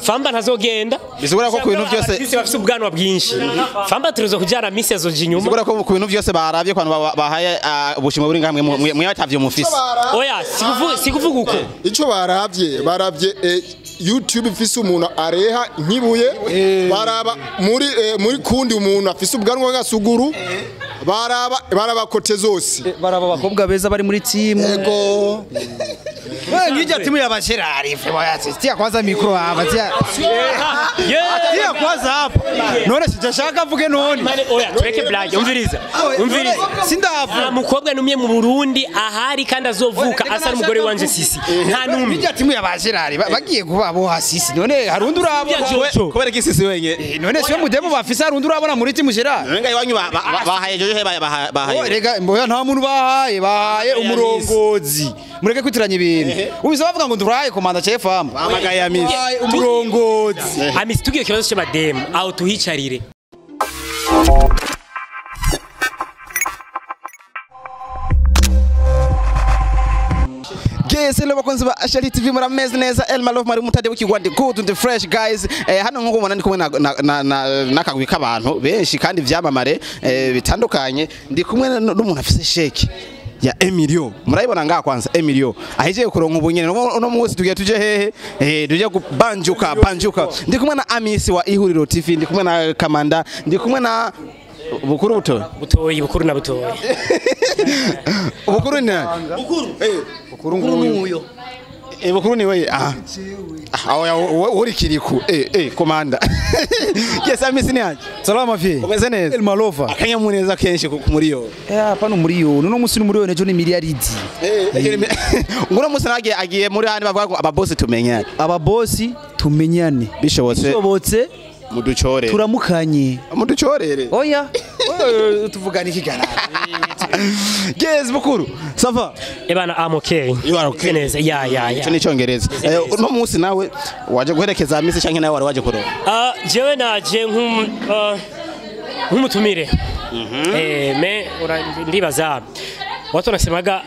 Famba ntazogenda. Bisigura ko ku bintu byose Artiste bafise ubwanwa bwinshi. Famba turuzo kujana misi azoja inyuma. Bisigura ko ku bintu byose baravye kwanu bahaye ubushimwe buri ngamwe mwe batavye mufise. Oya, sikuvuga uko. Ico baravye YouTube ifise umuntu areha nkibuye, baraba muri kundi umuntu afise ubwanwa gasuguru, baraba kote zose. Baraba abakobwa beza bari muri team. Yego. Wewe ngija timu ya Bashirari tia kwanza mikro hapa tia. Tia kwanza hapa. None sijashaka mvuge none. Oya tureke blague umviriza. Umviriza. Sindavu. Mukobwa numye mu Burundi ahari kandi azovuka asa n'umugore wanje Sisi. Nta numwe. Ngija timu ya Bashirari bagiye kuba bo hasisi. None harundi urabona kubera iki Sisi wenye. None siwe mudemo bafisa harundi urabona muri timu Gerard. Nenga iwanyu bahaye jojo bahaye. Rega mboya nta muntu bahaye umurongozi. Mureke kwitiranya ibintu. Ubiza bavuga ngo nduraye komanda chef am. Bahamagaye Amisi. Umurongozi. Amisi tugiye kibazo cy'abademu aho tuhicarire. Yes, hello bakunzi ba Ashali TV murameze neza. Elma Love mari mutade w'ikigwandi good and fresh guys. Hano nkuko mubona ndi kumwe nakagwi k'abantu benshi kandi vyamamare bitandukanye. Ndi kumwe n'umuntu afise sheke ya Emilio. Murayibona ngaha kwanza Emilio. Ahejeje kuronka ubunyene. Uno munsi tugiye tuje hehe? Tuje kubanjuka banjuka. Ndi kumwe na Amisi wa Ihuriro TV, ndi kumwe na Kamanda, ndi kumwe na Bukuru butoyi. Butoyi bukuru na butoyi. Bukuru ni nani? Bukuru. Bukuru nguyu. Bukuru ni wewe. Ah. Oya uri kiriku. Komanda. Yes, Amisi ni aje. Salama fi. Umeze neza. Elma Lova. Akanyamuneza kenshi ku muriyo. Hapana muriyo. Nuno musi muriyo nejo ni miliyaridi. Nguno musi nagiye agiye muri handi bavuga ngo ababosi tumenyane. Ababosi tumenyane. Bishobotse. Muduchore. Turamukanye. Muduchorere. Oya. Tuvugana iki gara. Yes, Bukuru. Ça va? Ebana I'm okay. You are okay. Neza. Ya. Ico ni Congereza. Uno munsi nawe waje guherekeza Amisi canke nawe wari waje kuronka? Jewe naje nk'umutumire. Me ndibaza watu nasemaga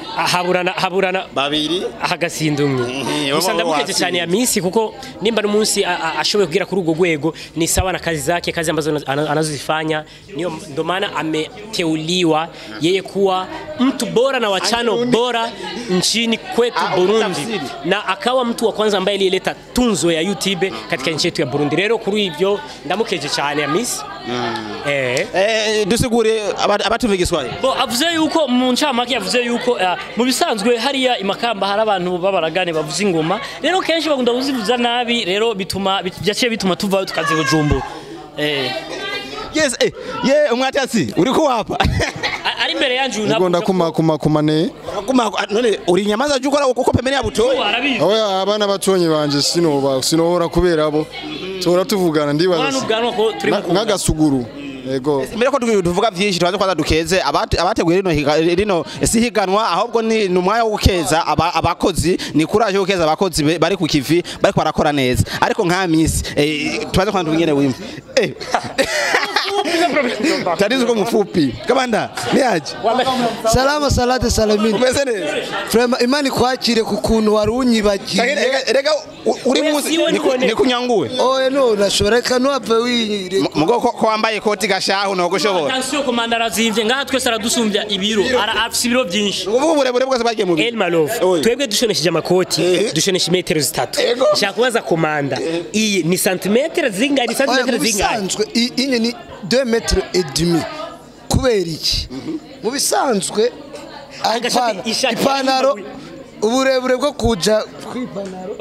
haburana babiri hagasinda umwe. Gusa ndamukeje cyane ya Amisi kuko nimba n'umunsi ashoboye kugira kuri urwo rwego ni sawa na kazi zake, kazi ambazo anazozifanya, niyo ndo maana ameteuliwa yeye kuwa mtu bora na wachano bora nchini kwetu Burundi, na akawa mtu wa kwanza ambaye alileta tunzo ya YouTube katika nchi yetu ya Burundi. Rero kuri ivyo ndamukeje cyane Amisi. Dusigure abatuvuga Igiswahili. Bo avuze yuko mu ncamake yavuze yuko mu bisanzwe hariya imakamba hari abantu babaragane bavuza ingoma, rero kenshi bakunda kuzivuza nabi, rero bituma byaciye bituma tuvayo tukazibujumbura. Yes, ye umwatasi uri ko wapa. Ari imbere yanje ntabwo ndakuma kuma kumane. Kuma none uri nyamaza jukora uko pembeni ya butoyi. Oya abana batonye banje sinohora kubera abo. Tora tuvugana ndibaza. Nkagasuguru. Ego. Mbere ko tuvuga byinshi tubanze kwanza dukeze abateguye rino sihiganwa, ahubwo ni umwanya wo gukeza abakozi, ni kuraje yo gukeza abakozi bari ku kivi bari barakora neza. Ariko nka Amisi tubanze kwanza tubingene wimwe. Tatizo kwa mfupi. Kamanda, ni aje? Salama salate salamini. Umeze neza? Frema imani kwakire kukuntu warunyibagiye. Rega uri muzi nikunyanguwe. Oya no nashoreka no apfe wiyire. Mugo ko wambaye ikoti gashahu no gushobora. Attention komanda arazimvye ngaha twese aradusumbya ibiro, afise ibiro byinshi. Ubu burebure bwose bagiye mu biro. Elma Love. Twebwe dushonesheje amakoti, dushonesha metero 3. Nshaka kubaza komanda, iyi ni santimetero zingahe? Ni santimetero zingahe? Bisanzwe inye ni 2 mètres et demi. Kubera iki? Mu bisanzwe ipantaro uburebure bwo kuja kwipantaro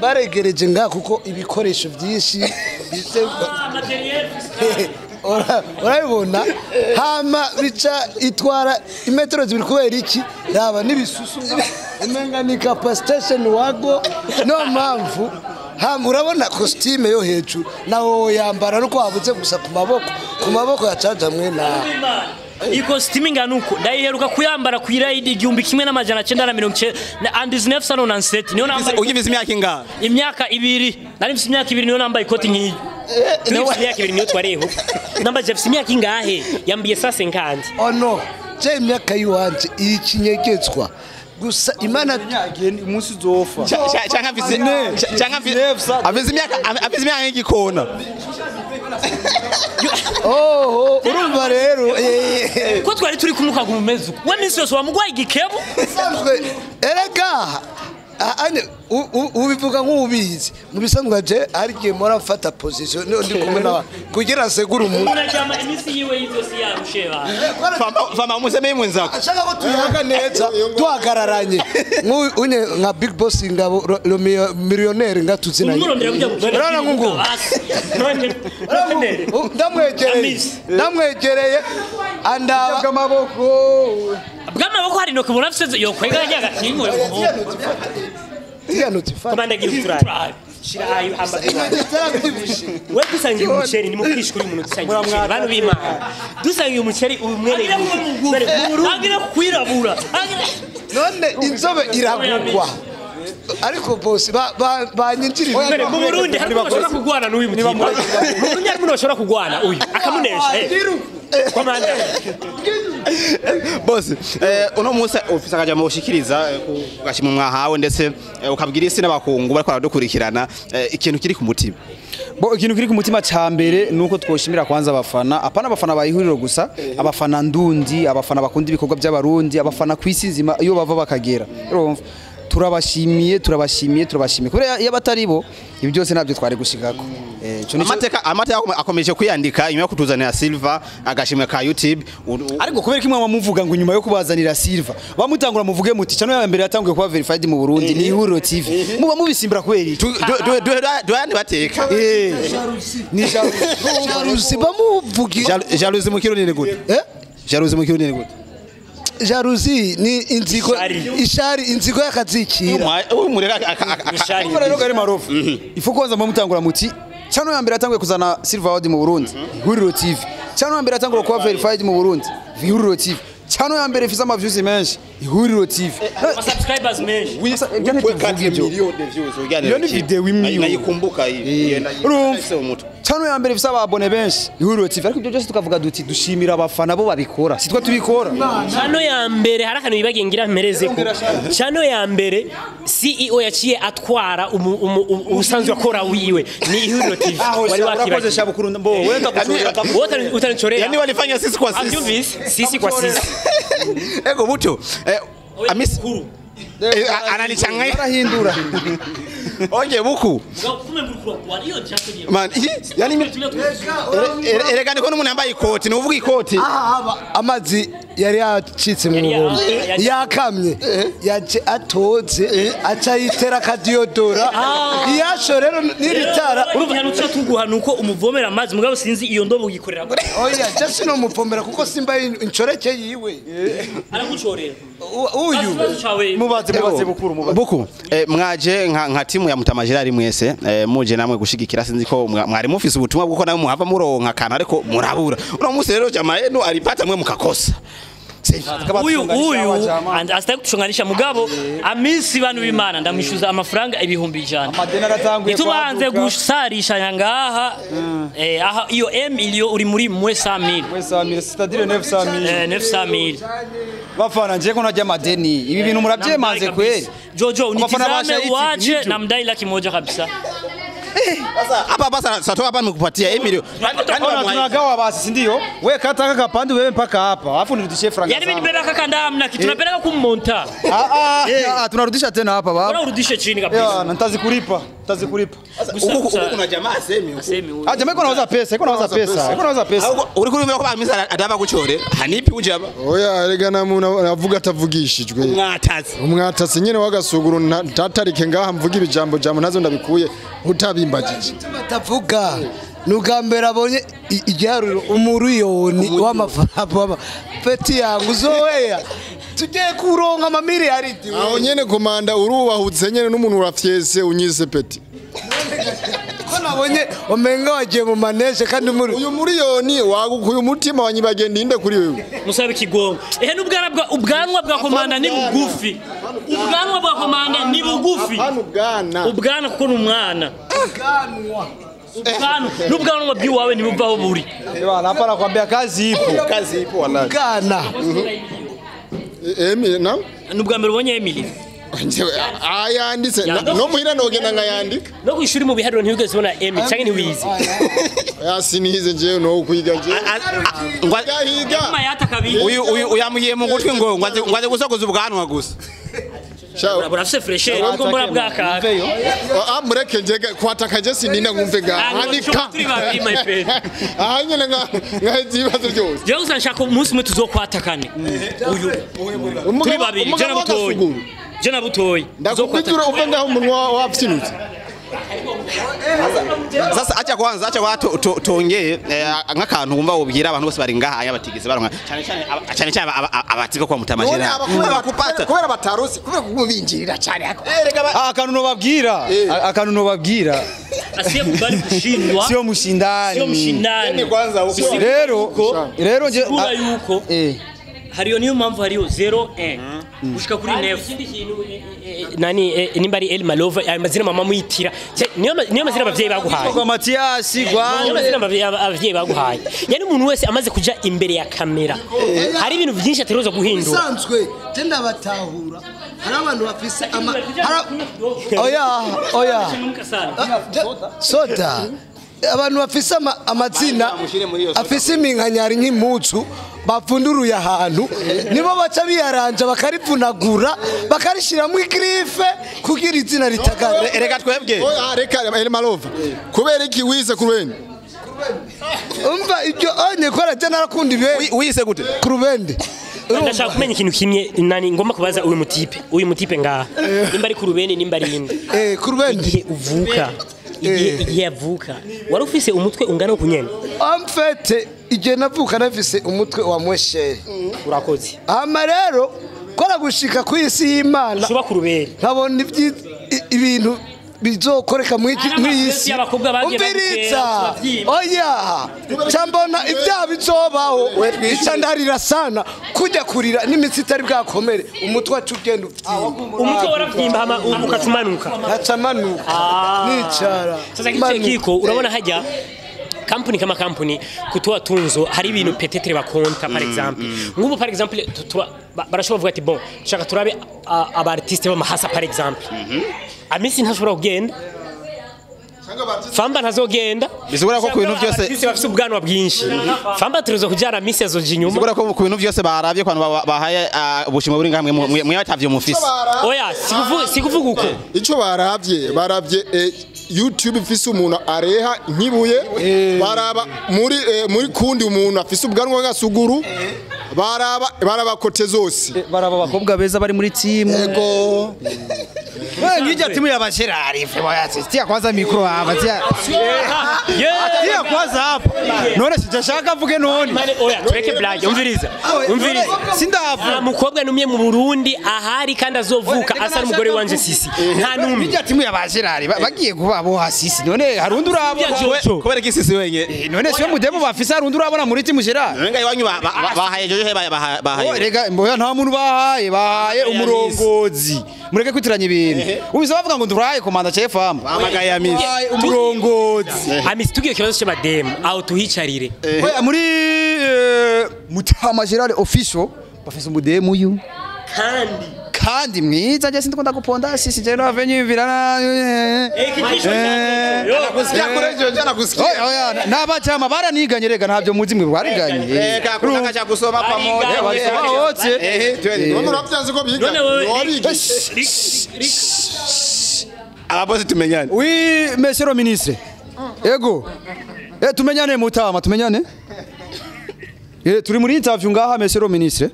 baregereje nga kuko ibikoresho byinshi urabibona hama bica itwara imetero zibiri kubera iki? Raba n'ibisusu umenga ni capacitation wago no mpamvu. Hama urabona costume yo hejuru nawo yambara nuko wabuze gusa ku maboko yacaja mwe na iyi costume ingana uko ndayiheruka kuyambara ku irayidi 1997 niyo nambaye. Ugifise imyaka ingahe? Imyaka ibiri. Nari mfise imyaka ibiri niyo nambaye ikoti nk'iyi. Niyo imyaka ibiri niyo twareho. Nambaye mfise imyaka ingahe? Yambiye sase nkandi. Oh no, je imyaka yiwanje ikinyegetswa. Gusa Imana umunsi uzofa Canke afise afise imyaka nk'igikona. Oh, urumva rero ko twari turi kumuka kumeze we minsi yose wamugwaye igikebo sanzwe erega ubivuga nk'ubizi mu bisanzwe je hari igihe mpora mfata position ndi kumwe nawe kugira segure umuntu unajama iminsi yiwe yose yarushe ba fama musemeye mwenzako ashaka ko tuyaga neza duhagararanye unye nka big boss ngabo le millionnaire ngatuzinanye urarana ngungu ndamwegereye andaba bw'amaboko bw'amaboko hari no kubona afise yokwega yagakingo komanda gira uturabe shira ayo hamba we dusangiye umuceri ni mukishuri umuntu dusangiye umuceri bantu b'Imana dusangiye umuceri umwere agira kwirabura none inzobe iragugwa ariko boss banyinjirira mu Burundi hari umuntu bashobora kugwana n'uyu mutima mu Burundi hari umuntu bashobora kugwana uyu akamunesha komanda boss uno munsi ufise akajambo ushikiriza kugashimwa mwahawe ndetse ukabwira isi n'abakungu bariko baradukurikirana ikintu kiri ku mutima. Bo ikintu kiri ku mutima ca mbere nuko twoshimira kwanza abafana, apana abafana bayihuriro gusa, abafana ndundi, abafana bakunda ibikorwa by'abarundi, abafana kwisi nzima iyo bava bakagera. Urumva turabashimiye turabashimiye turabashimiye kubera iyo batari bo ibi byose nabyo twari gushikako. Amateka akomeje kwiyandika inyuma yo kutuzanira Silva agashimwe ka YouTube ariko kubera kimwe bamuvuga ngo nyuma yo kubazanira Silva bamutangura muvuge muti channel ya mbere yatanguye kuba verified mu Burundi ni Ihuriro TV muba mubisimbura kubera iki duhandi bateka ni jalousie bamuvugira jalousie mu kirundi ni gute jalousie mu kirundi ni gute jalousie ni inzigo ishari inzigo yakazikira umureka rero gari marofu ifu kwanza mumutangura muti channel ya mbere yatanguye kuzana Silver Award mu Burundi Ihuriro TV channel ya mbere yatanguye kuba verified mu Burundi Ihuriro TV channel ya mbere ifise ama views menshi Ihuriro TV ama subscribers menshi iyo ni video imwe nayikumbuka hiyo channel ya mbere ifise ababone benshi Ihuriro TV ariko ibyo byose tukavuga duti dushimira abafana bo babikora sitwa tubikora channel ya mbere harakanu bibagiye ngira mpereze ko channel ya mbere CEO yaciye atwara ubusanzwe akora wiwe ni Ihuriro TV wari wakibaje shabukuru mbo wewe ndakushorera utanichorera yani walifanya sisi kwa sisi sisi kwa sisi ego buto amisi ananichanganya arahindura oje buku man yani erega niko n'umuntu yambaye ikoti ni uvuga ikoti amazi yari yacitse mu buhumbi yakamye yaje atoze aca yitera akadiyodora iyasho rero n'iritara urumva ntuca tuguha nuko umuvomera amazi mugabo sinzi iyo ndobo uyikorera oya je sinomuvomera kuko simba incoreke yiwe aragucorera uyu mubaze bukuru mubaze buku mwaje nka timu ya Mutama Gerard mwese muje namwe gushigikira sinzi ko mwari mufise ubutumwa bwuko namwe muhava muronka kantu ariko murabura uno munsi rero jamaa yenu alipata mwe mukakosa uyu asitaki kutushonganisha mugabo amisi bantu b'Imana ndamwishuza amafaranga 100,000 amadeni aratanguye itubanze gusarisha ngaha aha iyo M iliyo uri muri mwe 100,000 mwe 100,000 c'est-à-dire 900,000 900,000 bafana nje ko najya amadeni ibi bintu murabyemanze kweli Jojo unitizame waje namdai laki moja kabisa. Sasa hapa basa satoa hapa nimekupatia Emilio. Tunagawa basi si ndio? Wewe kata kaka pande wewe mpaka hapa. Alafu nirudishie franga. Yaani mimi nibeba kaka ndamna kitu tunapeleka kummonta. Tunarudisha tena hapa baba. Unarudisha chini kabisa. Na nitazikulipa. Nitazikulipa. Huko kuna jamaa asemi huko. Ah, jamaa iko anauza pesa, iko anauza pesa. Iko anauza pesa. Uri kuri ko bamisa adaba gucore. Hanipi ujaba. Oya erega namuntu avuga atavugishijwe. Umwatasi. Umwatasi nyene wagasuguru ntatarike ngaha mvuga ibijambo jambo nazo ndabikuye utabimbagije. Batavuga nugambera abonye igiharuro umuriyoni w'amafaranga peti yangu uzoweya tugiye kuronka amamiliyaridi. Aho nyene komanda urubahutse nyene n'umuntu urafyese unyise peti. Ko nabonye omenga wagiye mu maneje kandi muri uyu muriyoni wagukuye umutima wanyibagenda inde kuri wewe. Musabe ikigongo. Ehe n'ubwana ubwanwa bwa komanda ni bugufi. Ubwanwa bwa komanda ni bugufi. Ubwana. Ubwana kuko ni umwana. Ubwanwa. Ubwanwa n'ubwanwa bwiwawe ntibuvaho buri. Bwana hapa nakwambia kazi ipo. Kazi ipo wallahi. Ubwana. Emily na Ni ubwa mbere ubonye Emily? Ayanditse no muhira nogenda nkayandika. No kwishuri mu biharuro ntiwigeze ubona Emily canke ntiwize? Sinize njyewe no kwiga njyewe. Higa. Uyu uyu uyamugiye mu gutwi ngo ngo aze gusokoza ubwanwa gusa. Burafise fresher ubwo mbona bwakaka. Ah, mureke njye kwataka je sinina ngumve ga. Andika. Turi babiri my friend. Ah, nyene nga ngaheze ibibazo byose. Jewe gusa nshaka umunsi umwe tuzokwata uyu. Turi babiri je na butoyi. Je na butoyi. Ndakubwitura uve ngaho umunwa wapsinutse. Sasa acha kwanza acha kwa tuongee nk'akantu wumva wobwira abantu bose bari ngaha batigeze baronka cyane cyane abatika kwa mutamajira bakupata kubera batarose kubera kumubinjirira cyane. Akantu nobabwira, akantu nobabwira, asiye kubali kushindwa sio mshindani, sio mshindani kwanza rero rero nje yuko hariyo niyo mpamvu hariyo 0 1 gushika kuri 9 nani nimba ari El Malova ayo mazina mama mwitira niyo mazina abavyeyi baguhaye kwa Matias gwa niyo mazina abavyeyi baguhaye. Yani umuntu wese amaze kuja imbere ya kamera hari ibintu byinshi ateruza guhindura. Bisanzwe je ndabatahura hari abantu bafise ama oya oya soda abantu bafise amazina afise iminkanyari nk'impuzu bapfunduruye ahantu nibo baca biyaranja bakarivunagura bakarishiramo igrife kugira izina ritagara. Reka twebwe oya reka El Malova kubera iki wize kurubende? Umva ibyo onye kora je narakunda ibe wize gute kurubende? Ndashaka kumenya ikintu kimwe nani ngomba kubaza uyu mutipe ngaha nimba ari kurubende nimba ari inde. Kurubende igihe uvuka igihe yavuka wari ufise umutwe ungana kunyene? Amfete igihe navuka nafise umutwe wa mweshere. Urakoze. Ama rero kora gushika ku isi y'Imana shuba kurubere nkabona ibintu bizokoreka mu isi umviritsa oya cyambona ibyaha bizobaho ica ndarira sana kujya kurira n'imitsi itari bwakomere umutwe wacu ugenda uvyimba. Umutwe waravyimba hama ukacumanuka nkaca nicara. Sasa kiko urabona hajya kampuni kama kampuni kutoa tunzo hari ibintu peut-être bakonta par exemple ngubu par exemple barashobora kuvuga ati bon shaka turabe aba artiste b'amahasa par exemple Amisi ntashobora kugenda Famba ntazogenda bisigura ko ku bintu byose artiste bafise ubwanwa bwinshi Famba turuzo kujana Amisi azoje inyuma bisigura ko ku bintu byose baravye kwanu bahaye ubushimo buri ngamwe mwe batavye mufise. Oya sikuvuga uko ico baravye YouTube ifise umuntu areha nkibuye baraba muri kundi umuntu afise ubwanwa gasuguru baraba kote zose baraba abakobwa beza bari muri team. Ego wewe ngija timu ya Bashirari tia kwanza mikro hapa tia tia kwanza hapa none sijashaka mvuge none. Oya tureke blague umviriza sindapfa mukobwa numye mu Burundi ahari kandi azovuka asa n'umugore wanje Sisi nta numwe ngija timu ya Bashirari bagiye kuba bo hasisi none harundi urabona kubera iki Sisi wenye none siyo mudemo bafise harundi urabona muri timu Gerard none iwanyu bahaye jojo bahaye rega mboya nta muntu bahaye umurongozi mureke kwitiranya ibintu ubise bavuga ngo nduraye komanda chef am bahamagaye Amisi umurongozi Amisi tugiye kibazo cy'abademu aho tuhicarire. Oya muri Mutama Gerard official bafise umudemu uyu kandi mwiza je sindikunda guponda Sisi je no avenue virana nakusikia kure jojo nakusikia. Oya nabachama baraniganye rega ntabyo muzi mwe bariganye kaka cha kusoma pamoja wote twende none uravyanze ko biga ababosi tumenyane. Oui monsieur le ministre ego tumenyane Mutama tumenyane turi muri interview ngaha monsieur le ministre.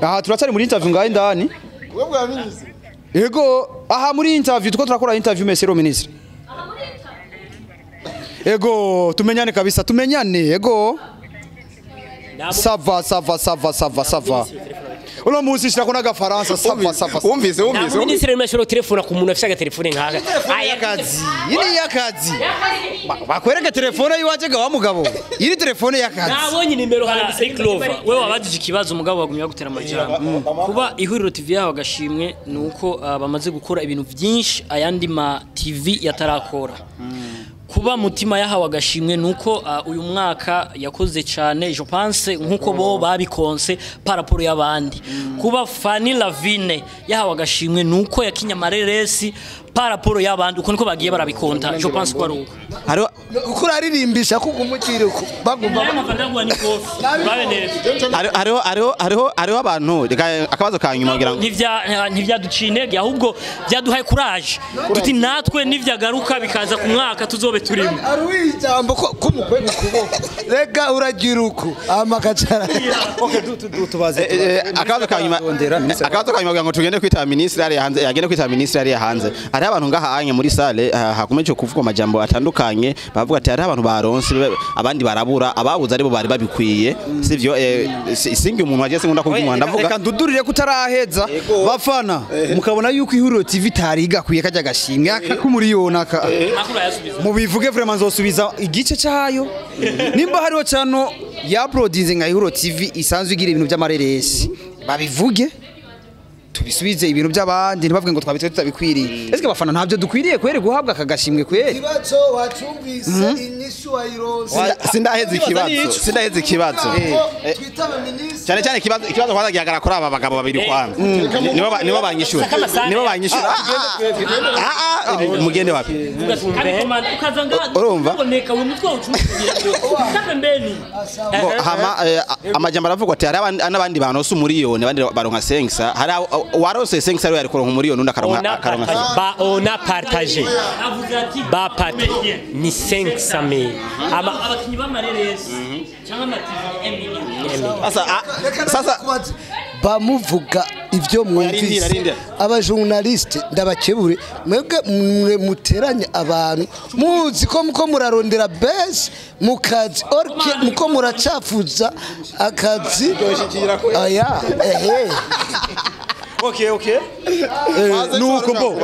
Aha turacari muri interview ngaha indani. Wewe ministre. Ego aha muri interview tuko turakora interview monsieur le ministre. Ego tumenyane kabisa tumenyane ego. Ça va ça va ça va ça va ça va. Uno munsi shira kona gafaransa ça va ça va. Umvise umvise. Ministre nimashoro telefone ku muntu afise agatelefone nkaka. Ayakazi. Ini yakazi. Bakwereka telefone yiwaje ga wa mugabo. Iri telefone yakazi. Nabonye nimero handitse Clover. Wewe wabajije ikibazo mugabo wagumye bagutera amajambo. Kuba ihuriro TV yaho agashimwe nuko bamaze gukora ibintu byinshi ayandi ma TV yatarakora. Kuba Kuba Mutima yahawe agashimwe nuko uyu mwaka yakoze cyane, je pense nkuko bo babikonse par rapport y'abandi. Kuba Fanny Lavine yahawe agashimwe nuko yakinye amareresi par rapport y'abandi, uko niko bagiye barabikonta, je pense ko ari uko. Hariho Uko uraririmbisha kuko umukiri bagumva. Nayo mavandagwa ni kofi babe neza. Hariho abantu, reka akabazo ka nyuma kugira ngo Ntivyaduciye intege, ahubwo byaduhaye courage, tuti natwe nivyagaruka bikaza ku mwaka tuzobe turimo. Ari ijambo ko kumukwega ukuboko, rega uragira uku amakacara. Okay, tubaze. Akabazo ka nyuma, akabazo ka nyuma kugira ngo tugende kwitaba ministre ari hanze, yagende kwitaba ministre ari hanze. Hariho abantu ngaha anye muri salle hakomeje kuvugwa amajambo atandukanye, bavuga ati hariho abantu baronse abandi barabura, ababuze aribo bari babikwiye, sivyo? Singi umuntu waje sinkunda kuvuga umuntu ndavuga. Reka ndudurire kutaraheza bafana mukabona yuko Ihuriro TV itari igakwiye kajya gashimwe aka kumuriyoni aka. Akura yasubiza. Mubivuge vraiment, nzosubiza igice cyayo nimba hariho cano ya uploadinze nka Ihuriro TV isanzwe igira ibintu by'amareresi, babivuge tubisubize ibintu by'abandi, ntibavuge ngo twabitwe tutabikwiriye. Ese bafana ntabyo dukwiriye kweri guhabwa aka gashimwe kweri? Ikibazo wacyumvise, inyishu wayironse. Sindaheza ikibazo, sindaheza ikibazo. Twitabe minisitiri. Cyane cyane ikibazo kwanza gihagarara kuri aba bagabo babiri kwanza, nibo banyishura, nibo banyishura. Ah, ah, mugende wapi? Kandi komanda ukaza nga Urumva? uboneka uyu mutwe ucumuye pembeni. Bo hama amajambo aravugwa ati hari n'abandi banose umuriyoni, abandi baronka 500. Hari warose 500 ariwe yari kuronka umuriyoni, undi akaronka On a akaronka partagé. Ba, on a partagé. Avuze ati Ba partagé. Ni 500 000. Ama abakinyi b'amareresi cyangwa ama-TV 1 million. Sasa sasa Bamuvuga ibyo mwumvise. Arindira. Abajournaliste ndabakebure, mwebwe mwe muteranye abantu muzi ko muko murarondera base mu kazi orke muko muracafuza akazi aya ehe. Okay, nuko bo.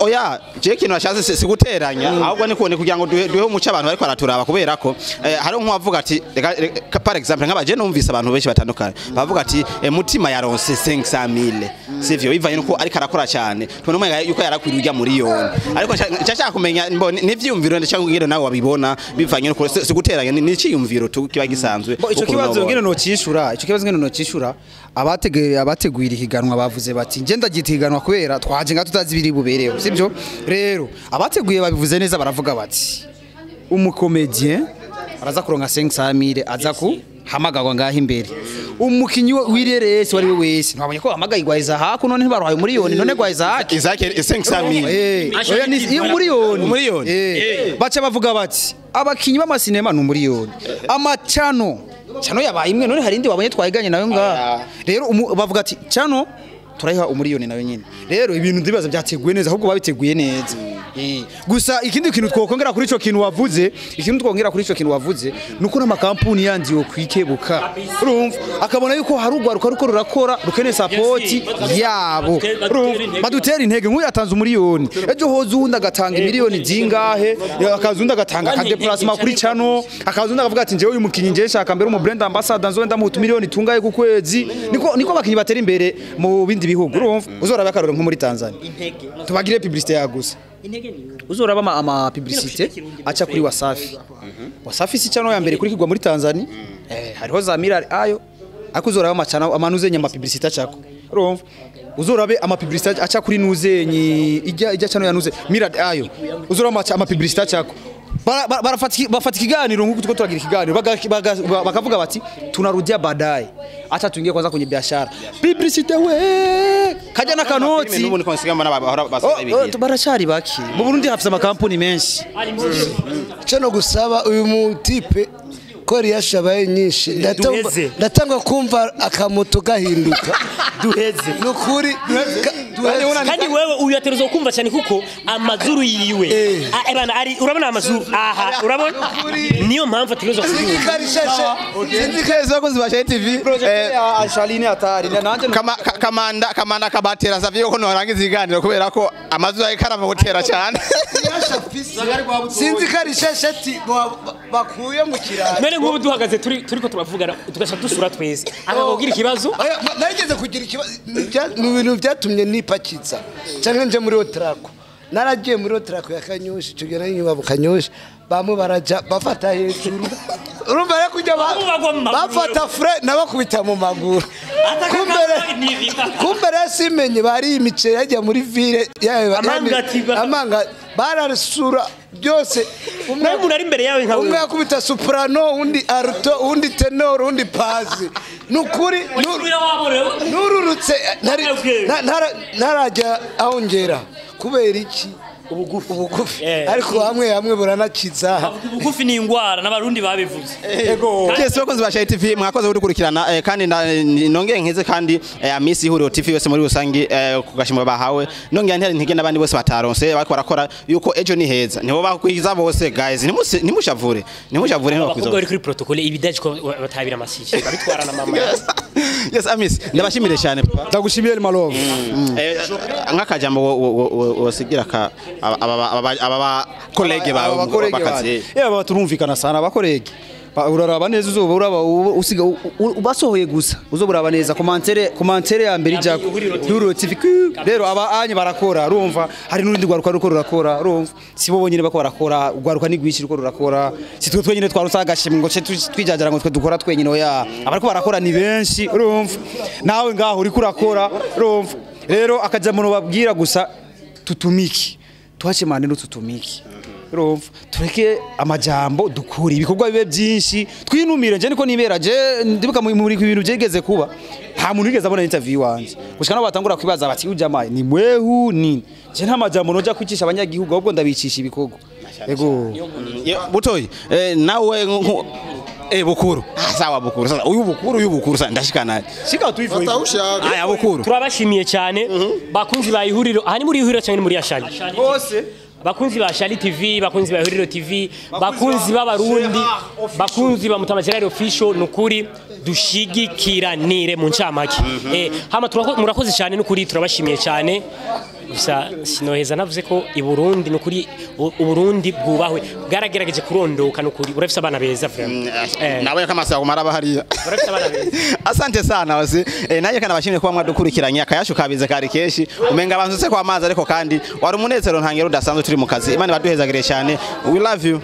Oya, je kintu nashatse si guteranya, ahubwo ni kubone kugira ngo duhe umuco abantu bariko baraturaba, kubera ko hari nk'uwavuga ati reka par exemple nk'abaje numvise abantu benshi batandukanye bavuga ati Mutima yaronse 500,000, sivyo? Bivanye nuko ariko arakora cyane, tubona umenga yuko yarakwiriye ujya miliyoni, ariko nshaka kumenya n'ivyiyumviro ndashaka kugira nawe wabibona bivanye nuko si guteranya, ni iciyumviro tu kiba gisanzwe. Bo, ico ukuntu kibazo nobona. ngene nocishura, ico kibazo ngene nocishura, abateguye ihiganwa bavuze bati nge ndagita ihiganwa kubera twaje nga tutazi biri bubereho, sibyo? Rero abateguye babivuze neza, baravuga bati umucomédien araza kuronka 500,000 aza ku hamagagwa ngaho imbere, umukinyi w'ireresi wari we wese ntabonye ko hamagaye Isaac, none ntibaruhaye miliyoni, none gwa Isaac Isaac 500,000. Oya, ni iyo miliyoni. Umuriyoni. Baca bavuga bati abakinyi b'amasinema ni umuriyoni, amacano cano yabaye imwe, none hari indi wabonye twahiganye nayo ngaha? Rero bavuga ati cano turayiha umuriyoni nayo nyine. Rero ibintu ndibaza byateguwe neza, ahubwo babiteguye neza. Gusa ikindi kintu twokongera kuri ico kintu wavuze, ikintu twongera kuri ico kintu wavuze nuko n'amakampuni yandi yo kwikebuka, urumva akabona yuko hari urwaruka ruko rurakora rukeneye support yabo, urumva badutera intege. Nk'uyu yatanze umuriyoni, ejo hoza uwundi agatanga miliyoni zingahe, akaza undi agatanga akadéplacement kuri cano, akaza undi akavuga ati njyewe uyu mukinyi njewe nshaka mbere umu brand ambassador, nzowe ndamuha utumiliyoni tungahe ku kwezi. Niko abakinyi batera imbere mu bindi bihugu, urumva uzoraba akarorero nko muri Tanzania, tubagire publicité ya gusa, uzoraba ama publicité aca kuri Wasafi. Wasafi si chano ya mbere kuri kigwa muri Tanzania, hariho za Mirari ayo, ariko uzoraba amacana amanuzenye ama publicité acako, urumva uzorabe ama publicité aca kuri nuzenyi ijya chano ya nuze Mirari ayo, uzoraba ama publicité acako. Barafata ikiganiro nk'uko tuko turagira ikiganiro, bakavuga bati tunarudia baadaye, acha tuingie kwanza kwenye biashara. Publicité we kajya n'akanoti. N'ubu niko nsigaye mbona bahora Oh, basigaye bigira. Baracari bake mu Burundi, hafise amakampuni menshi. Icyo no gusaba uyu mutipe ko yari yashabaye nyinshi, Duheze. ndatangwa kumva akamoto gahinduka. Duheze. Ni ukuri duheze. Kandi wewe uyu ateruza kumva cyane kuko amazuru yiwe. Ah, ebana ari urabona amazuru aha, urabona niyo mpamvu ategerezwa kubyumva. Sinzi ko Keza bakunzi ba Shayeli TV, Shaline atari nanje. Kamanda kabatera savye ko norangiza ikiganiro kubera ko amazu ariko aramutera cyane. Sinzi ko ari ishesheti bakuye mu kirayi. None nk'ubu duhagaze turi turiko turavugana tugaca dusura twese akakubwira ikibazo. Oya, narigeze kugira ikibazo mu bintu byatumye nipakiza cyangwa nje muri otarako. Naragiye muri otrako ya Kanyosha, ico gihe nari nkiba mu Kanyosha, bamwe baraja bafata hejuru, urumva rero kujya Bamwe bagwa mu maguru. Bafata fure nabakubita mu maguru. Kumbe rero simenye bari imiceri yajya muri ville. Amangati amanga barasura byose. Umwe Nawe umuntu ari imbere yawe nka umwe yakubita soprano, undi alto, undi tenor, undi pasi. Nukuri Usubira waborewe. Nururutse ntarajya aho ngera kubera iki? Ubugufi, ubugufi. Ariko hamwe hamwe buranakiza. Ubugufi ni ingwara n'abarundi babivuze. Yes, bakunzi ba Shai TV, mwakoze gukurikirana, kandi nongeye nkize kandi Amisi Ihuriro TV yose muri rusangi ku gashimwe bahawe. Nongeye ntera intege n'abandi bose bataronse bariko barakora yuko ejo ni heza, nibo bakwiza bose. Guys, ntimushavure, ntimushavure, Abakobwa ntibakwiza. bari kuri protocole ibidaje ko batabira amasije babitwara na mama. Yes, Amisi, ndabashimire cyane, papa. Ndagushimiye, Malove. Nk'akajambo wosigira ka aba collègue bawe Abakorege bakazi. banje. Aba turumvikana sana abakorege. Uraraba neza, uzoba uraba usiga ubasohoye gusa, uzoba uraba neza commentaire ya mbere ijako Ihuriro TV. Rero aba anye barakora, urumva hari n'urundi rwaruka ruko rurakora, urumva si bo bonyine bako barakora, urwaruka ni rwinshi ruko rurakora. Si twe twenyine twaronse agashimwe ngo ce twijajara ngo twe dukora twenyine, oya, abariko barakora ni benshi. Urumva nawe ngaho uriko urakora, urumva rero akajambo babwira gusa, tutumiki, tuache maneno tutumiki, urumva tureke amajambo, dukure ibikorwa bibe byinshi, twinumire. Nje niko nibera, je ndibuka muri ibintu byigeze kuba, nta muntu wigeze abona interview wanje gushika nabo batangura kwibaza bati: "Ujama ni mwehu ni je?" Nta majambo noja kwicisha abanyagihugu, ahubwo ndabicisha ibikorwa, ego. Butoyi, nawe bukuru. Ah, sawa bukuru, sasa uyu bukuru, uyu bukuru, sasa ndashikana. Shika tu hivyo hivyo. Fata ushaka. Aya, bukuru. Turabashimiye cyane bakunzi ba Ihuriro. Aha ni muri Ihuriro cyangwa ni muri Ashali? Bose. Bakunzi ba Shali TV, bakunzi ba Ihuriro TV, bakunzi b'abarundi, bakunzi ba Mutama Gerard Official, nukuri dushigikiranire mu ncamake. Hama murakoze cyane, nukuri turabashimiye cyane. Gusa sinoheza navuze ko i Burundi, nukuri u Burundi bwubahwe, bwaragerageje kurondoka, nukuri urafise abana beza vraiment. Nawe kamasa kumara bahariya. Urafise abana beza. Asante sana wasi. Nanjye kana bashimye kuba mwadukurikiranye. Akayashu kabize kari kenshi, umenga abantu se kwa amazi, ariko kandi wari umunezero ntangero udasanzwe. Turi mu kazi, Imana baduhezagire cyane. We love you.